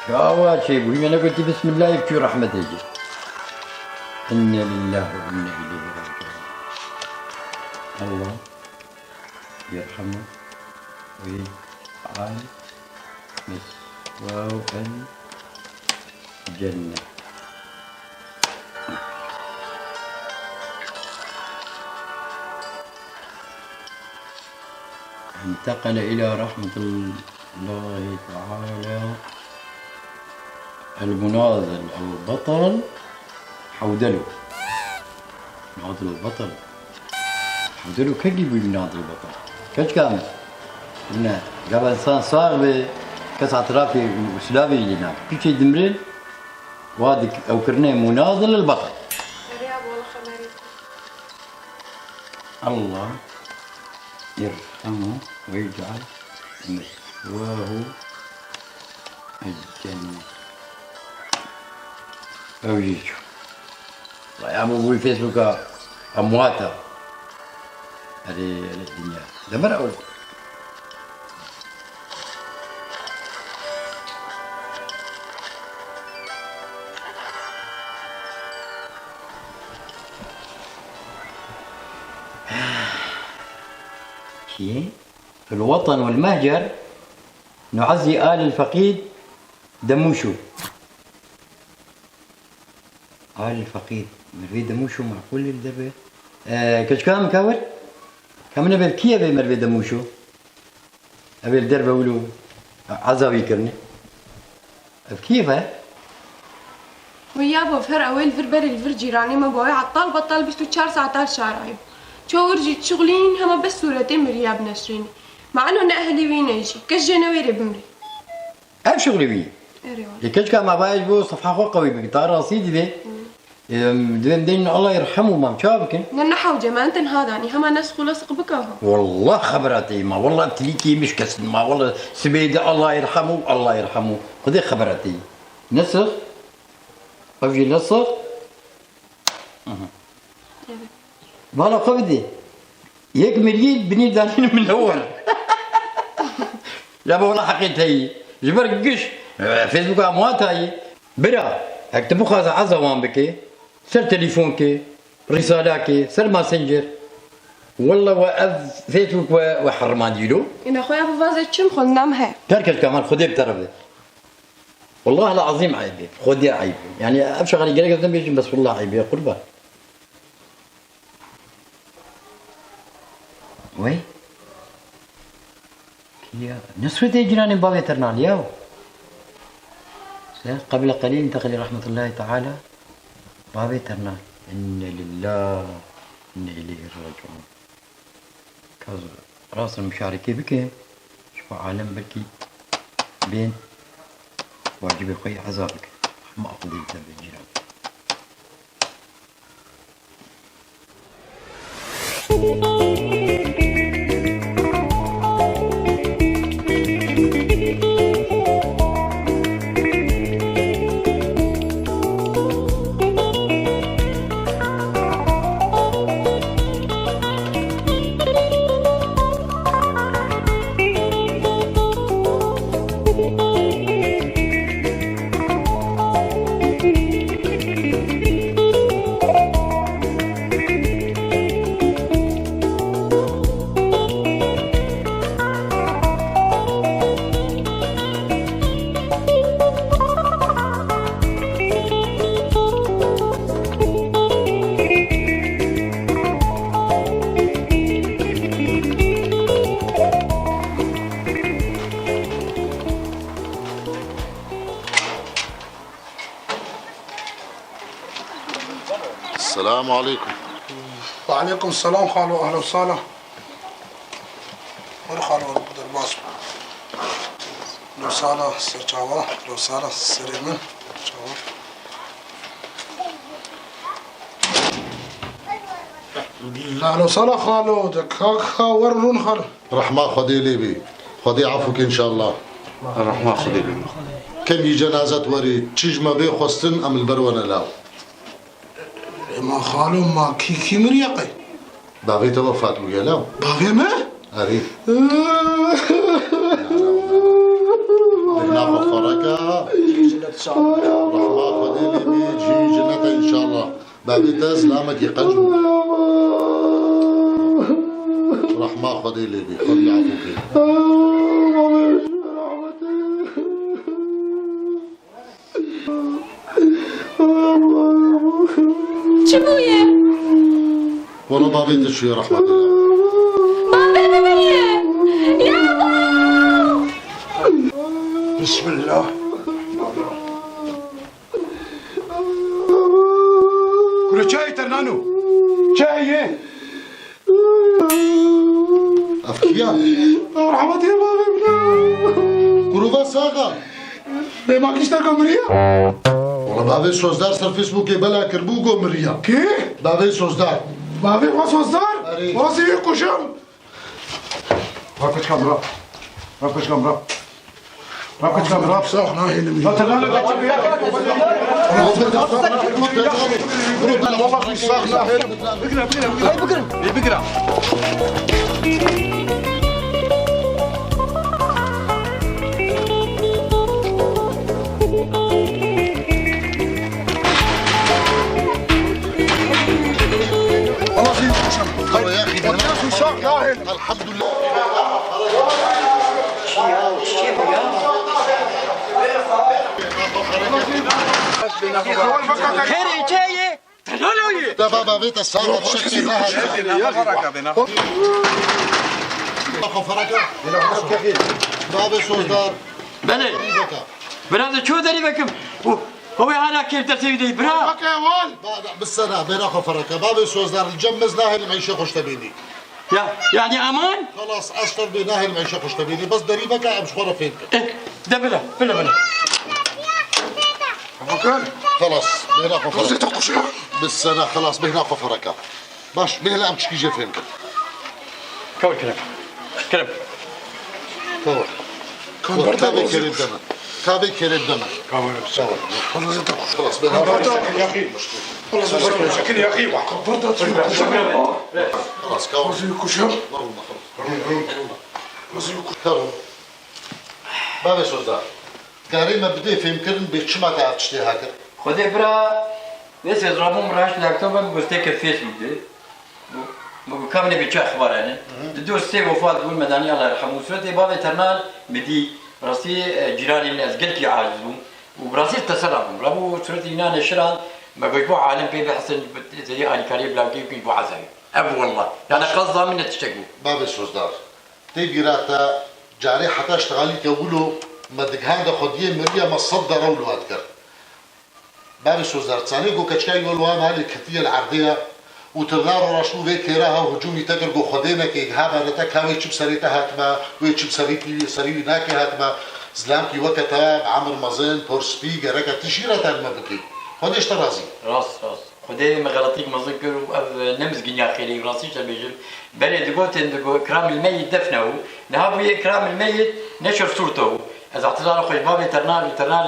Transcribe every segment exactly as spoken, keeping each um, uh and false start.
Çawa çêbû? Hîn me negotî Bismillahê, çû rehmetê cê. Inne lillahi ve inne ileyhi raciun. Allah yerhamu ve yec'al meswahu el cennet. انتقل إلى رحمة الله تعالى المناضل البطل حودلو. مناضل البطل. Hevdiro kekî bûyî minadil bata. Keçika min. Bine, gava insan sax be, kes etrafê û silavê lê nake. Piçê dimrê, wa dik-, ew kirine munadil il bata. Erê, ya, wala xeberê. Allah yerhamu ve yec'al meswahu el cennet. Ew jî çû. Vay, ama bu Facebook'a amwata. Erê, erê, dinya. Demir ew. Çiyê? في الوطن والمهجر نعزي آل الفقيد دموشو. Alî feqîr, mervê Demûşo meqûl li derve. E, keçika min ka wir? Ka min ebe kî ebe mervê Demûşo? Ebe li derve wilo eza wî kirine. Ev kî ebe? Wê yabo, her ewê li vir berê li vir cîranê me bo, wê etal betal bîst û çar saeta li şarayê. Ço wir jî şixulîn hema bes sûretê miriya bineşrînî. Mano ne ehlî wî ne jî. Kes jê newêrê bimrê. Ev şixulî wî. Erê wala. Ê keçika me bayê ji bo sefha xwe qewî bike, ta rastî divê. Hı. Em, divê em deynin Allah yerhemu, mam çawa bikin? Ne, ne hewce, me tenha danî, hema nesix û lesiq bike ha. Wallah xebera te ye ma, wallah tilîkê min şikestin ma, wallah sibê de Allah yerhemu, Allah yerhemu. Xwedê xebera te ye. Nesix? Ev jî nesix? Aha. Evet. Bala xwe bidê. Yek miriyê binî danîn min ne were. Ya be wala heqê te yî. Ji ber giş, e, Facebooka muhatayî. Bira, hek tu bixwaze eza wan bike, ser telefon ke, risala ke, ser Messenger. Walla we ev Facebook we, we herrimandî lo. Îna xwe ya bivazê çim xwe nam he. Her kes kamer Xwedê bi te re be. Wallah el azîm eyb e. Xwedê eyb e. Yani ev şexerî gerek ez nebêjim, bes wallah eyb e, qurban. Wey. Kî ya? Nusretê cîranê bavê Ternan ya. Se qebla qelîl intekil rahmetullahi teala bavê Ternan. Inne lillah, inne ileyhi raciun. Ka ez rast muşarekê bikim, ji xwe alem belkî bên wacibê xwe yê eza bikin. Hema aqil dê li te bê cîran. Selamu aleykum. Ve aleykum selam xalo, ehlen sala. Were xalo, were, derbas. Lo sala ser çava, lo sala serê min, çava. Ehla lo sala xalo, de ka, ka wer rûn xalo. Rehma Xwedê lê bî. Xwedê efû ke înşallah. Rehma Xwedê lê bî. Kengî cenazet werî, çi ji me bê xwestin, em li ber we ne law. Ema xalo, ma kî, kî miriye qey? Bavê te wefat bûye law. Bavê me? Erê. Bêhna xwe fereke. Rehma Xwedê lê bî, cihê cinnete înşallah. Bavê te zilamekî qenc bû. Rehma Xwedê lê bî, Xwedê efû kê. Çi bûye? Wala bavê te çûye rehmetê. Bavê min biriye. Ya bavo! Bismillah. Kuro çayê te nano. Çayê. Ev kî ya? Rehmetê bavê min. Kurova saxa. Bê ma kişta ku miriya? Wala bavê Sozdar ser Facebookê bela kir bû ku miriya. Kî? Bavê Sozdar. Bavê xwe Sozdar? Erê. Wazî wî kuşan. Rakoçka bira. Rakoçka bira. Rakoçka bira. Sax nahêlim. Hatırlarım. Sax nahêlim. Bigire, bigire, bigire. Bigire. Elhamdülillah. Xêrê çi ye? Te naloyê. Te baba vê te sağ ol, şekil ne hadi. Baba Feraka. Baba Sozdar. Belê. Bira de ço derî vekim. O, o ya hala kêf te sevdey, bira. Bak ya, wan. Ba-, ba-, bisena, bêra xwe fereke. Bavê Sozdar, li cem mez nahêlim eyşê xweş te bînî. Ya, yani aman? Xelas, ez tev bê nahêlim eyşê xweş te bînî. Bes derî veke, em ji xwe re fêm kin. Eh, de bila, bila, bila. Bakın. Xelas, bêra xwe fereke. Bisena, xelas, bêhna xwe fereke. Baş, bêhna em çikî jê fêm kin. Kawir kirim. Kirim. Kawir. Kawir, kavê kerê deme. Kavê kerê deme. Kawir. Kawir. Xelas, bêhna xwe fereke. Xelas, bêhna xwe fereke. Xelas, bêhna xwe fereke. Xelas, kawir. Xelas, kawir. Kawir. Bavê Sozdar, karê me bidê fêmkirin bê çima te ev tiştê hakir? Xwedê bira, vê sêz rabûm raşt laptopa min gostê kir Facebook de. Min got, min got, ka min ê bê çi exbar hene? Di dor sê wefat bûn, me danî Allah yerhemû. Suretê bavê Ternal min dî, rastî, e, cîranê min, ez gelkî aciz bûm. Û bi rastî tesela bûm. Rabû suretê înan neşiran, me got, bo alim pê bihesin, têdî alîkariyê bilavkê bikin bo ezayê. Ev wallah. Yani qezda min ne tiştek bû. Bavê Sozdar. Tê bîra te carê heta ştixalî ke wilo me digihande xwediyê miriye me sed dere wilo dikir. Bavê Sozdar, çanê ku keçika yol wa malê ketiye li erdê ye û tirna ro raşt û vê kêra hev hicûmî te kir ku xwedê neke, hevane te kavê çi bi serê te hatime, wê çi bi serî pî-, serî wî nake hatime, zilamkî weke te bi emir mezin, por spî, gereke tu jî re te li me bikî. Xwedê ji te razî. Rast, rast. Xwedê min xeletîk mezin kir û ev ne mizgîniya xêrê ye, rastî ji te bêjim. Berê digotin, digo, ikramil meyit defnehu. Niha bûye ikramil meyit neşr sûrtehu. Ez ehtizara xwe ji bavê Ternal û Ternal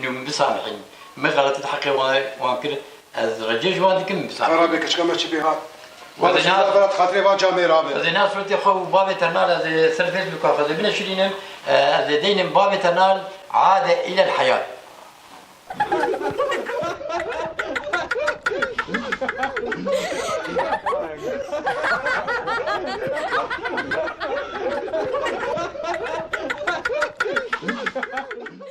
nû min bisamihîn. Min xeletî di heqê wan, wan kir. Ez recê ji wan dikim, bisamihîn. Xera be, keçika me çi pê hat? Xwedê na- Xatirê van camê rabe. Xwedê na suretê xwe û bavê Ternal ez ê ser Facebooka xwe zê bineşirînim. Ez ê deynim bavê Ternal ade îlel heyat.